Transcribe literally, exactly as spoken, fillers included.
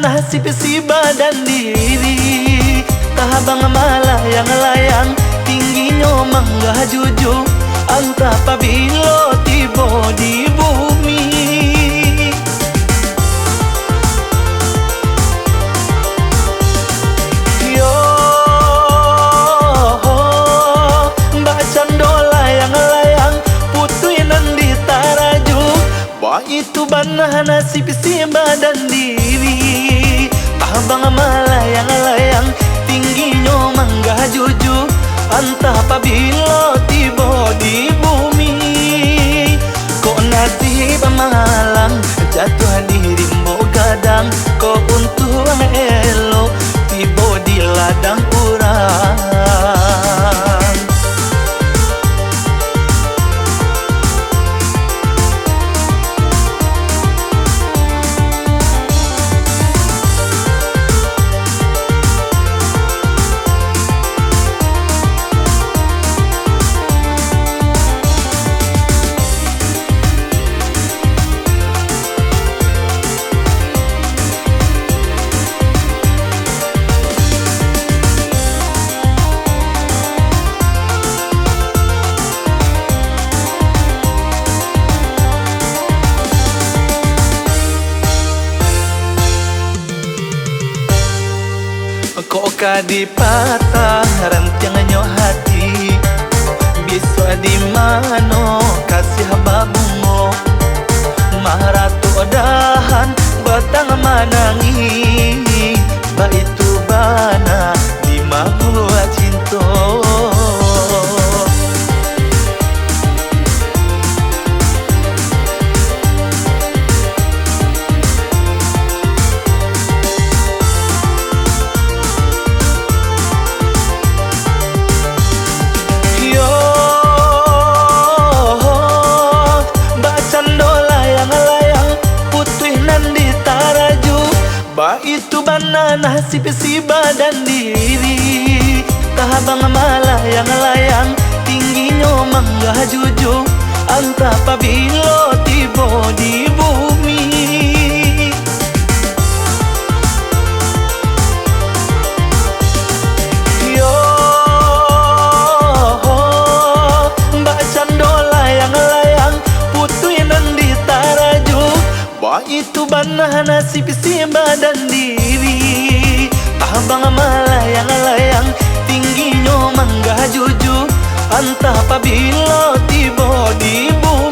Nasib si badan diri, tabang malayang-layang, tingginyo manggajuju, antah pabilo tibo di bumi. Yo, bak cando layang-layang, putuih nan ditaraju. Baitu bana nasib si badan diri, tabang malayang-layang, tingginyo manggajuju, antah pabilo tibo di bumi. Kok nasib malang, jatuah di rimbo gadang, kok untuang elok, tibo di ladang urang. Kok ka dipatah rantiangnyo hati, bisuak di mano kasiah babungo, maratok dahan batang manangih, baitu bana di mabuak cinto. Yo, bak cando layang-layang, putuih nan ditaraju. Baitu bana nasib si badan diri, tabang malayang-layang, tingginyo manggajuju, antah pabilo tibo di bumi. Yo, bak cando layang-layang, putuih nan ditaraju. Baitu bana nasib si badan diri, tabang malayang-layang, tingginyo manggajuju, antah pabilo tibo di bumi.